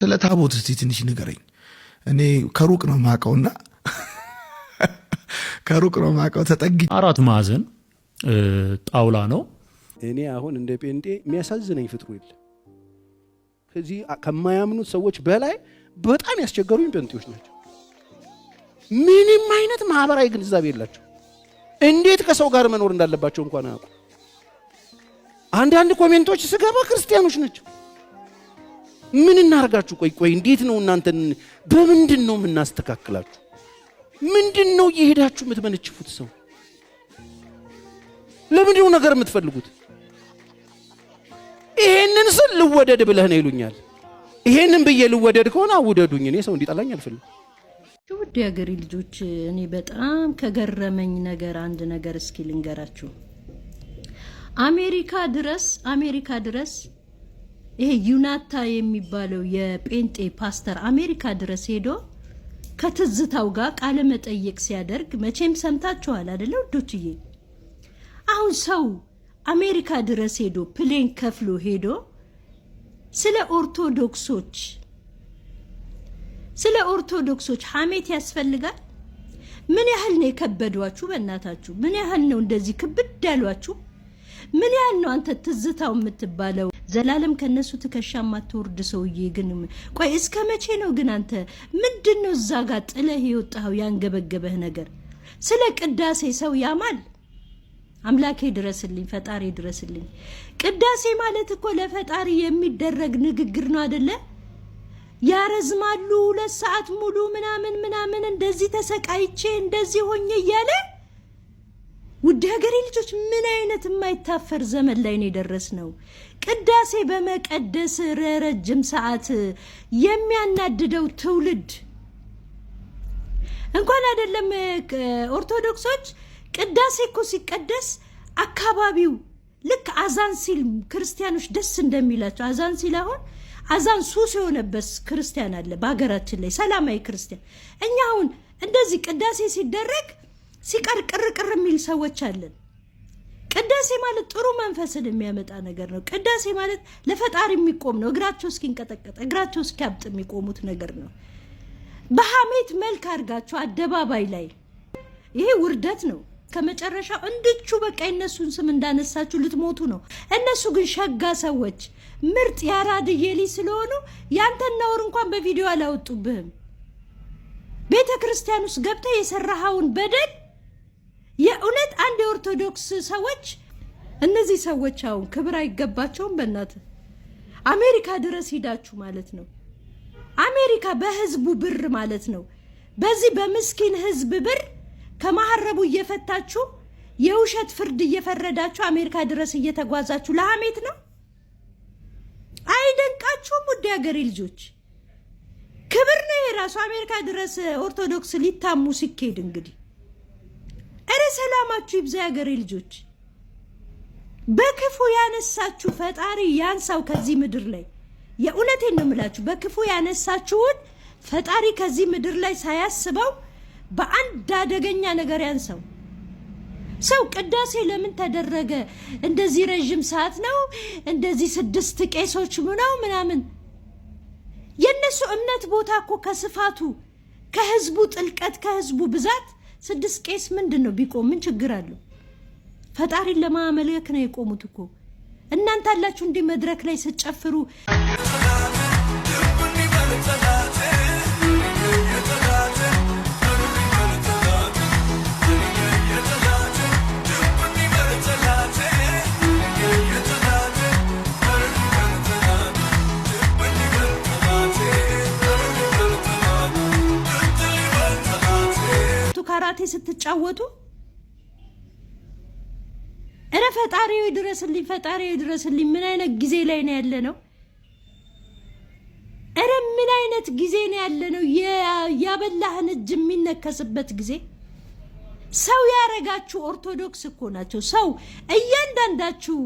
ስለ ታቦት እስቲ ትንሽ ንገረኝ። እኔ ከሩቅ ነው የማውቀውና ከሩቅ ነው የማውቀው። ተጠግ አራት ማዕዘን ጣውላ ነው። እኔ አሁን እንደ ጴንጤ የሚያሳዝነኝ ፍጥሩ የለ። ከዚህ ከማያምኑት ሰዎች በላይ በጣም ያስቸገሩኝ ጴንጤዎች ናቸው። ምንም አይነት ማህበራዊ ግንዛቤ የላቸው። እንዴት ከሰው ጋር መኖር እንዳለባቸው እንኳን አያውቁ። አንዳንድ comment ኦች ስገባ ክርስቲያኖች ናቸው። ምን እናርጋችሁ? ቆይ ቆይ፣ እንዴት ነው እናንተን በምንድን ነው የምናስተካክላችሁ? ምንድን ነው እየሄዳችሁ የምትመነችፉት? ሰው ለምንድን ነው ነገር የምትፈልጉት? ይሄንን ስል ልወደድ ብለህ ነው ይሉኛል። ይሄንን ብዬ ልወደድ ከሆነ አውደዱኝ። እኔ ሰው እንዲጠላኝ አልፈልግም። ውድ የሀገሬ ልጆች፣ እኔ በጣም ከገረመኝ ነገር አንድ ነገር እስኪ ልንገራችሁ። አሜሪካ ድረስ አሜሪካ ድረስ ይሄ ዩናታ የሚባለው የጴንጤ ፓስተር አሜሪካ ድረስ ሄዶ ከትዝታው ጋር ቃለ መጠይቅ ሲያደርግ መቼም ሰምታችኋል አደለ ውዶችዬ? አሁን ሰው አሜሪካ ድረስ ሄዶ plane ከፍሎ ሄዶ ስለ ኦርቶዶክሶች ስለ ኦርቶዶክሶች ሐሜት ያስፈልጋል? ምን ያህል ነው የከበዷችሁ? በእናታችሁ ምን ያህል ነው እንደዚህ ክብድ ያሏችሁ? ምን ያህል ነው አንተ ትዝታው የምትባለው ዘላለም ከነሱ ትከሻ የማትወርድ ሰውዬ ግን ቆይ እስከ መቼ ነው ግን አንተ ምንድን ነው እዛ ጋር ጥለህ የወጣኸው ያንገበገበህ ነገር? ስለ ቅዳሴ ሰው ያማል። አምላኬ ድረስልኝ፣ ፈጣሪ ድረስልኝ። ቅዳሴ ማለት እኮ ለፈጣሪ የሚደረግ ንግግር ነው አደለ? ያረዝማሉ 2 ሰዓት ሙሉ ምናምን ምናምን እንደዚህ ተሰቃይቼ እንደዚህ ሆኜ እያለ። ውድ ሀገሬ ልጆች፣ ምን አይነት የማይታፈር ዘመን ላይ ነው የደረስነው? ቅዳሴ በመቀደስ ረጅም ሰዓት የሚያናድደው ትውልድ እንኳን አይደለም ኦርቶዶክሶች። ቅዳሴ እኮ ሲቀደስ አካባቢው ልክ አዛን ሲል ክርስቲያኖች ደስ እንደሚላቸው፣ አዛን ሲል፣ አሁን አዛን ሱስ የሆነበት ክርስቲያን አለ በሀገራችን ላይ፣ ሰላማዊ ክርስቲያን። እኛ አሁን እንደዚህ ቅዳሴ ሲደረግ ሲቀር ቅርቅር የሚል ሰዎች አለን። ቅዳሴ ማለት ጥሩ መንፈስን የሚያመጣ ነገር ነው። ቅዳሴ ማለት ለፈጣሪ የሚቆም ነው። እግራቸው እስኪንቀጠቀጥ እግራቸው እስኪያብጥ የሚቆሙት ነገር ነው። በሐሜት መልክ አድርጋችሁ አደባባይ ላይ ይሄ ውርደት ነው። ከመጨረሻው እንድቹ በቃ የእነሱን ስም እንዳነሳችሁ ልትሞቱ ነው። እነሱ ግን ሸጋ ሰዎች ምርጥ ያራድዬ ልጅ ስለሆኑ ያንተን ነውር እንኳን በቪዲዮ አላወጡብህም። ቤተ ክርስቲያን ውስጥ ገብተህ የሰራኸውን በደል የእውነት አንድ የኦርቶዶክስ ሰዎች፣ እነዚህ ሰዎች አሁን ክብር አይገባቸውም። በእናት አሜሪካ ድረስ ሂዳችሁ ማለት ነው። አሜሪካ በህዝቡ ብር ማለት ነው። በዚህ በምስኪን ህዝብ ብር ከማህረቡ እየፈታችሁ የውሸት ፍርድ እየፈረዳችሁ አሜሪካ ድረስ እየተጓዛችሁ ለሀሜት ነው። አይደንቃችሁም? ውድ ሀገሬ ልጆች፣ ክብር ነው የራሱ። አሜሪካ ድረስ ኦርቶዶክስ ሊታሙ ሲኬድ እንግዲህ እረ ሰላማችሁ ይብዛ የሀገሬ ልጆች። በክፉ ያነሳችሁ ፈጣሪ ያንሳው ከዚህ ምድር ላይ። የእውነቴን ነው የምላችሁ። በክፉ ያነሳችሁን ፈጣሪ ከዚህ ምድር ላይ ሳያስበው በአንድ አደገኛ ነገር ያንሳው። ሰው ቅዳሴ ለምን ተደረገ? እንደዚህ ረዥም ሰዓት ነው፣ እንደዚህ ስድስት ቄሶች ምነው ምናምን። የእነሱ እምነት ቦታ እኮ ከስፋቱ፣ ከህዝቡ ጥልቀት፣ ከህዝቡ ብዛት ስድስት ቄስ ምንድን ነው ቢቆም ምን ችግር አለው? ፈጣሪን ለማመልከክ ነው የቆሙት እኮ። እናንተ አላችሁ እንዲህ መድረክ ላይ ስትጨፍሩ። ካራቴ ስትጫወቱ፣ እረ ፈጣሪው ድረስልኝ፣ ፈጣሪው ድረስልኝ። ምን አይነት ጊዜ ላይ ነው ያለ ነው? እረ ምን አይነት ጊዜ ነው ያለ ነው? ያበላህን እጅ የሚነከስበት ጊዜ። ሰው ያረጋችሁ ኦርቶዶክስ እኮ ናቸው። ሰው እያንዳንዳችሁ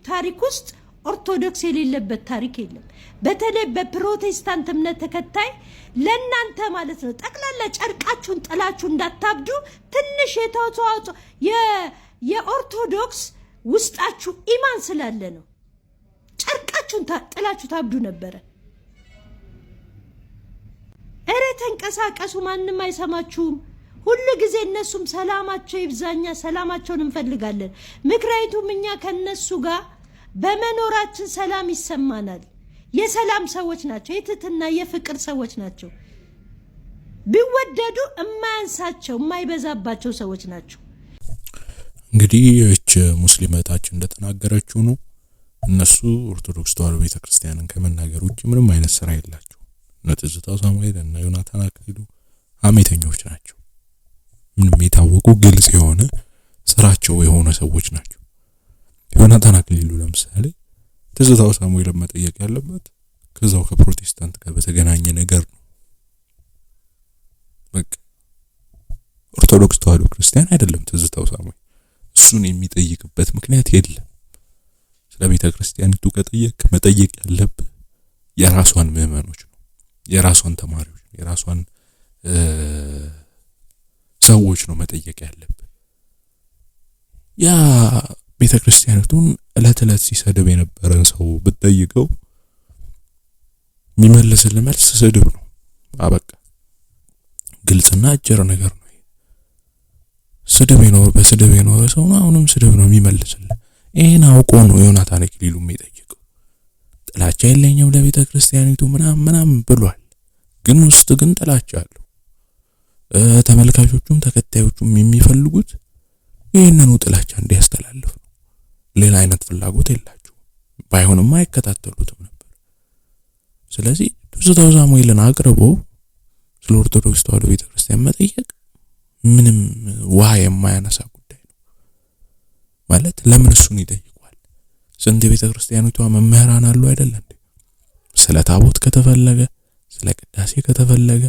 ታሪክ ውስጥ ኦርቶዶክስ የሌለበት ታሪክ የለም። በተለይ በፕሮቴስታንት እምነት ተከታይ ለእናንተ ማለት ነው። ጠቅላላ ጨርቃችሁን ጥላችሁ እንዳታብዱ ትንሽ የተዋጽኦ የኦርቶዶክስ ውስጣችሁ ኢማን ስላለ ነው። ጨርቃችሁን ጥላችሁ ታብዱ ነበረ። ተንቀሳቀሱ፣ ማንም አይሰማችሁም። ሁሉ ጊዜ እነሱም ሰላማቸው ይብዛኛ፣ ሰላማቸውን እንፈልጋለን። ምክንያቱም እኛ ከነሱ ጋር በመኖራችን ሰላም ይሰማናል። የሰላም ሰዎች ናቸው። የትህትና የፍቅር ሰዎች ናቸው። ቢወደዱ እማያንሳቸው የማይበዛባቸው ሰዎች ናቸው። እንግዲህ ይህች ሙስሊም እህታችን እንደተናገረችው ነው። እነሱ ኦርቶዶክስ ተዋሕዶ ቤተክርስቲያንን ከመናገር ውጭ ምንም አይነት ስራ የላቸው። እነ ትዝታው ሳሙኤል እና ዮናታን አክሊሉ ሐሜተኞች ናቸው። ምንም የታወቁ ግልጽ የሆነ ስራቸው የሆነ ሰዎች ናቸው። ዮናታን አክሊሉ ለምሳሌ ትዝታው ሳሙኤልን መጠየቅ ያለበት ከዛው ከፕሮቴስታንት ጋር በተገናኘ ነገር ነው። በቃ ኦርቶዶክስ ተዋሕዶ ክርስቲያን አይደለም ትዝታው ሳሙኤል። እሱን የሚጠይቅበት ምክንያት የለም። ስለ ቤተ ክርስቲያኒቱ ከጠየቅ መጠየቅ ያለብህ የራሷን ምዕመኖች ነው፣ የራሷን ተማሪዎች ነው፣ የራሷን ሰዎች ነው መጠየቅ ያለብህ። ያ ቤተ ክርስቲያኒቱን እለት እለት ሲሰድብ የነበረን ሰው ብትጠይቀው የሚመልስልህ መልስ ስድብ ነው። አበቃ። ግልጽና አጭር ነገር ነው። ስድብ የኖረ በስድብ የኖረ ሰው ነው። አሁንም ስድብ ነው የሚመልስልህ። ይሄን አውቆ ነው ዮናታን አክሊሉ የሚጠይቀው። ጥላቻ የለኝም ለቤተ ክርስቲያኒቱ ምናምን ምናምን ብሏል። ግን ውስጥ ግን ጥላቻ አለው። ተመልካቾቹም ተከታዮቹም የሚፈልጉት ይህንኑ ጥላቻ እንዲያስተላልፍ ነው። ሌላ አይነት ፍላጎት የላቸውም። ባይሆንማ አይከታተሉትም ነበር። ስለዚህ ትዝታው ሳሙኤልን አቅርቦ ስለ ኦርቶዶክስ ተዋሕዶ ቤተክርስቲያን መጠየቅ ምንም ውሃ የማያነሳ ጉዳይ ነው። ማለት ለምን እሱን ይጠይቋል? ስንት የቤተክርስቲያኒቷ መምህራን አሉ አይደል እንዴ? ስለ ታቦት ከተፈለገ፣ ስለ ቅዳሴ ከተፈለገ፣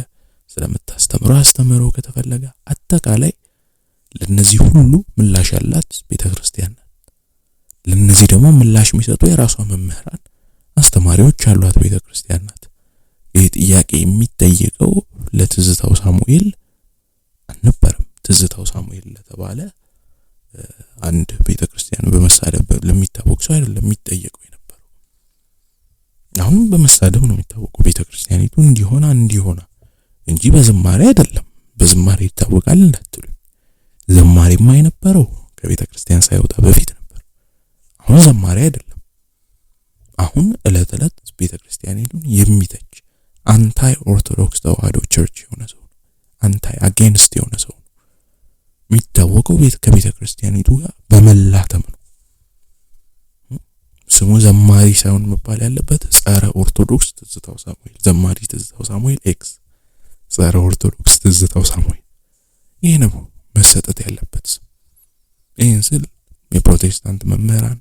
ስለምታስተምረው አስተምህሮ ከተፈለገ አጠቃላይ ለነዚህ ሁሉ ምላሽ ያላት ቤተክርስቲያን ናት። ለነዚህ ደግሞ ምላሽ የሚሰጡ የራሷ መምህራን አስተማሪዎች ያሏት ቤተክርስቲያን ናት። ይህ ጥያቄ የሚጠየቀው ለትዝታው ሳሙኤል አልነበረም። ትዝታው ሳሙኤል ለተባለ አንድ ቤተክርስቲያን በመሳደብ ለሚታወቅ ሰው አይደለም የሚጠየቀው የነበረው። አሁንም በመሳደብ ነው የሚታወቀው። ቤተክርስቲያኒቱ እንዲሆና እንዲሆና እንጂ በዝማሬ አይደለም። በዝማሬ ይታወቃል እንዳትሉ፣ ዘማሪማ የነበረው ከቤተክርስቲያን ሳይወጣ በፊት ነበር። አሁን ዘማሪ አይደለም። አሁን እለት እለት ቤተክርስቲያኒቱን የሚተች anti ኦርቶዶክስ ተዋሕዶ church የሆነ ሰው ነው። anti against የሆነ ሰው ነው። የሚታወቀው ከቤተ ክርስቲያኒቱ ጋር በመላተም ነው። ስሙ ዘማሪ ሳይሆን መባል ያለበት ጸረ ኦርቶዶክስ ትዝታው ሳሙኤል፣ ዘማሪ ትዝታው ሳሙኤል ex ጸረ ኦርቶዶክስ ትዝታው ሳሙኤል። ይሄ ነው መሰጠት ያለበት ስም። ይህን ስል የፕሮቴስታንት መምህራን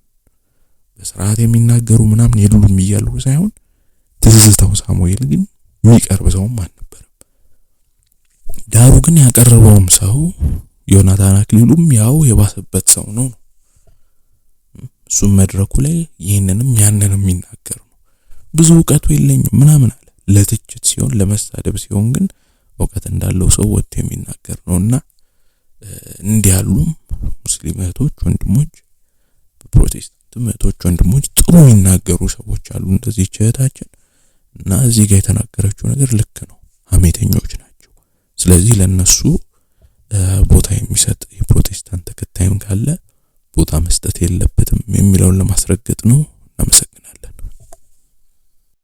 በስርዓት የሚናገሩ ምናምን የሉም እያሉ ሳይሆን ትዝታው ሳሙኤል ግን የሚቀርብ ሰውም አልነበረም። ዳሩ ግን ያቀረበውም ሰው ዮናታን አክሊሉም ያው የባሰበት ሰው ነው። እሱም መድረኩ ላይ ይህንንም ያንንም የሚናገር ነው። ብዙ እውቀቱ የለኝም ምናምን አለ። ለትችት ሲሆን ለመሳደብ ሲሆን ግን እውቀት እንዳለው ሰው ወጥቶ የሚናገር ነውና እንዲህ ያሉም ሙስሊም እህቶች ወንድሞች፣ በፕሮቴስታንትም እህቶች ወንድሞች ጥሩ የሚናገሩ ሰዎች አሉ። እንደዚህ እህታችን እና እዚህ ጋር የተናገረችው ነገር ልክ ነው። ሐሜተኞች ናቸው። ስለዚህ ለነሱ ቦታ የሚሰጥ የፕሮቴስታንት ተከታይም ካለ ቦታ መስጠት የለበትም የሚለውን ለማስረገጥ ነው። እናመሰግናለን።